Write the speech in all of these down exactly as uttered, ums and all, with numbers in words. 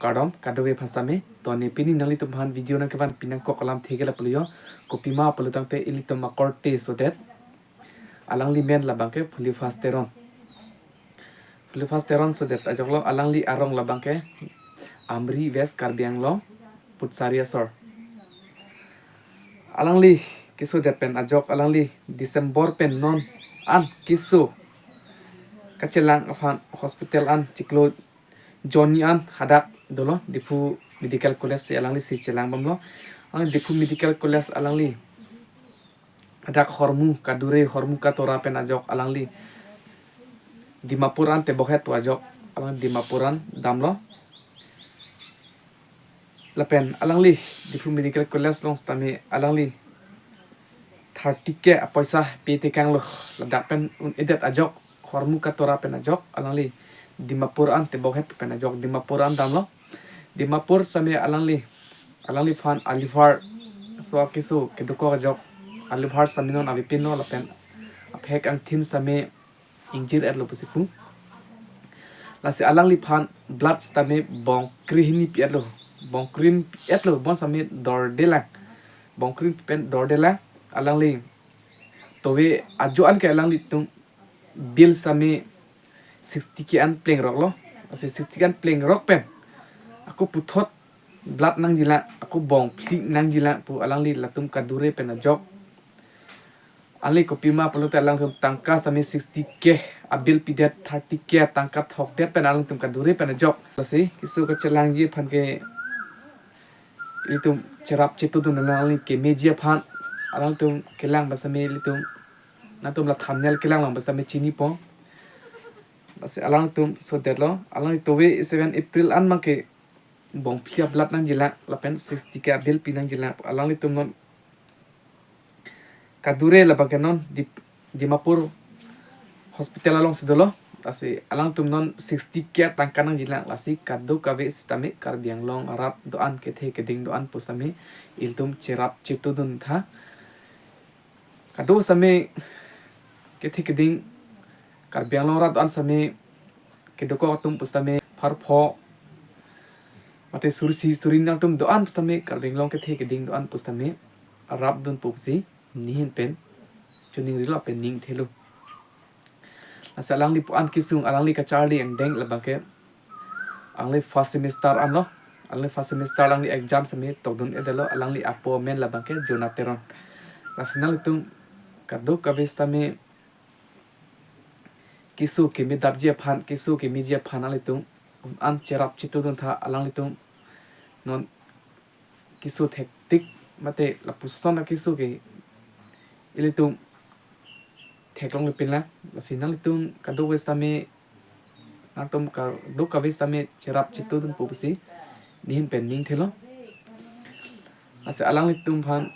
Kardom, kadokave aphan sitame. To ne pini nanglitum aphan video nangkevan pinangkok alamthe ke lapulo jo. Kopima pulo tangte ilitum akorte sodet. Alangli men labangke Phulifas Teron. Phulifas Teron sodet ajok lo, alangli arong labangke Amri, West Karbi Anglong, Putsari asor. Alangli kesodet pen ajok alangli December pen non an keso kachelang aphan hospital an chiklo jonni an hadak dolo, Diphu Medical College si alangli si chelang bomlo. Alangli Diphu Medical College alangli hadak hormu kadure, hormu katora pen ajok alangli Dimapur an tebokhet pu ajok alangli Dimapur an damlo. Lapen alangli Diphu Medical College along sitame alangli thirty K apoisa pe tekanglo. Ladak pen un-edet ajok, hormu katora pen ajok alangli Dimapur an tebokhet pen ajok Dimapur an damlo. Dimapur sitame alangli, alangliphan aliver so akeso kedokok ajok, aliver sitame non avepinlo lapen aphek angthin sitame ingjir-etlo pusi pu. Lasi alangliphan blood sitame bongkre hini pi-etlo. Bongkre hini pi-etlo, bonsitame dordelang. Bongkre hini pen dordelang. Alangli tove ajo an ke alanglitum bill sitame sixty K an plengroklo. Lasi sixty K an plengrok pen ako puthot blood nangjilang, ako bongphli nangjilang pu alangli latum kadure pen ajok. Alangli kopima pulote alangtum tangka sitame sixty K abill pidet, thirty K tangka thokdet pen alangtum kadure pen ajok. Lasi keso kachelangji aphan ke ilitum cherap chetudun nang, alangli kemeji aphan. Alangtum kelang ba sitame ilitum, nangtum la thumbnail kelang lang ba sitame chinipo. Lasi alangtum sodetlo, alangli tove seven April an abangke bongphli ablood nangjilang lapen sixty K abill pi nangjilang. Alanglitum non kadure labangke non Dip-, Dimapur hospital alongsi dolo. Lasi alangtum non sixty K tangka nangjilang. Lasi kadokave sitame Karbi Anglong arat do-an, kethe keding do-an pusitame ilitum cherap chetudun tha. Kado sitame kethe keding Karbi Anglong arat do-an sitame kedokok atum pusitame pharpho mate sursi suri nangtum do-an pusitame Karbi Anglong kethe keding do-an pusitame rapdunpo pusi nehin pen choningrilo lapen ningthelo. Lasi alangli pu-an kesung, alangli kacharli angdeng labangke alangli first semester anlo. Alangli first semester alangli exam sitame tokdun-edetlo, alangli apo amen labangke Jona Teron. Lasi nanglitum kadokave sitame keso kemedapji aphan, keso kemeji aphan nanglitum an cherap chetudun tha. Alanglitum non keso thektik mate lapuson akeso ke ilitum theklongle pinlang. Lasi nanglitum kadokave sitame, nangtum kadokave sitame cherap chetudunpo pusi nehin pen ningthelo. Lasi alanglitum aphan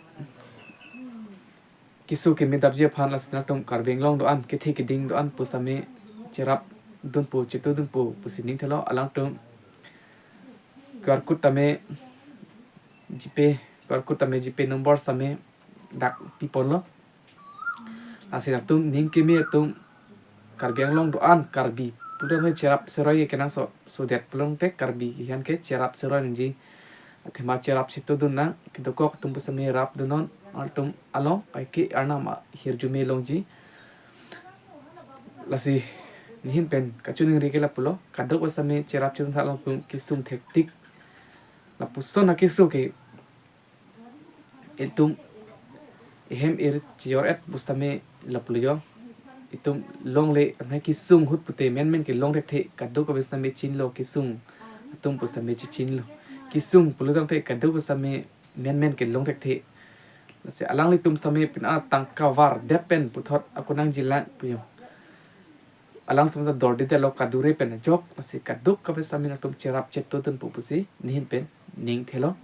keso kemedapji aphan, lasi nangtum Karbi Anglong do-an, kethe keding do-an pusitame cherapdunpo chetudunpo pusi ningthelo. Alangtum Q R code tame GPay, Q R code tame GPay number sitame dak piponlo. Lasi nangtum ning keme atum Karbi Anglong do-an, Karbi pulote cherap cheroi kenangsot, sodet pulote Karbi ahin ke cherap cheroi nangji. Athema cherap chetudun nang, kedokok atum pusitame rapdunnon, alangtum along kaike arnam ahirjume longji. Lasi nehin pen kachiningri ke lapulo, kadokave sitame cherap chetudun tha, alangtum kesung thektik. Lapuson akeso ke ilitum ehem ir chiyor-et pusitame lapulo jo. Itum longle, anai kesung ahut pute menmen ke long thekthe, kadokave sitame chinilo kesung atum pusitame chichinilo. Kesung pulo tangte kadokave sitame menmen ke long thekthe. Lasi alanglitum sitame pina tangka vardet pen puthot ako nangjilang pu jo. Alangtum ta dordedetlo kadure pen ajok, lasi kadokave sitame nangtum cherap chetudunpo pusi nehin pen ningthelo.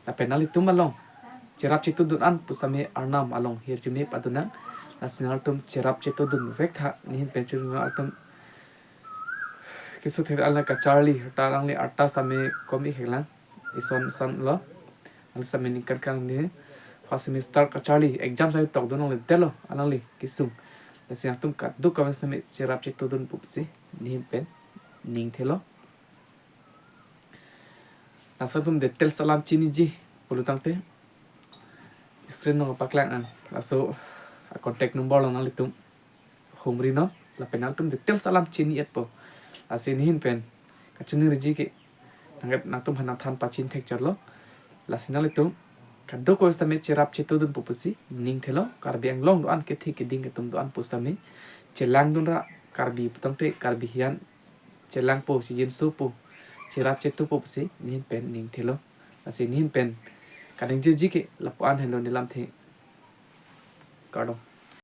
Lapen nanglitum along cherap chetudun an pusitame arnam along hirjume padun nang. Lasi nangtum cherap chetudun vek tha, nehin pen chunung atum keso thek alang kacharli, ta alangli arta sitame komi heklang, ison sanlo. Alangli sitame ningkan kangni first semester kacharli, exam sitame tokdun longledetlo alangli kesung. Lasi nangtum kadokave sitame cherap chetudunpo pusi nehin pen ningthelo. Laso atum details alam chiniji pulo tangte screen along paklang an. Laso a contact number along nanglitum humri non, lapen nangtum details alam chini-etpo. Lasi nehin pen kachiningri ji ke nang, nangtum aphan nangthan pachin thekchotlo. Lasi nanglitum kadokave sitame cherap chetudunpo pusi ning thelo. Karbi Anglong do-an kethe keding atum do-an pusitame chelangdun ra, Karbi pu tangte Karbi hian chelangpo, chijinsopo, cherap chetupo pusi nehin pen ning thelo. Lasi nehin pen kaningjeji ke lapu-an henlo ne lamthe. Kardom.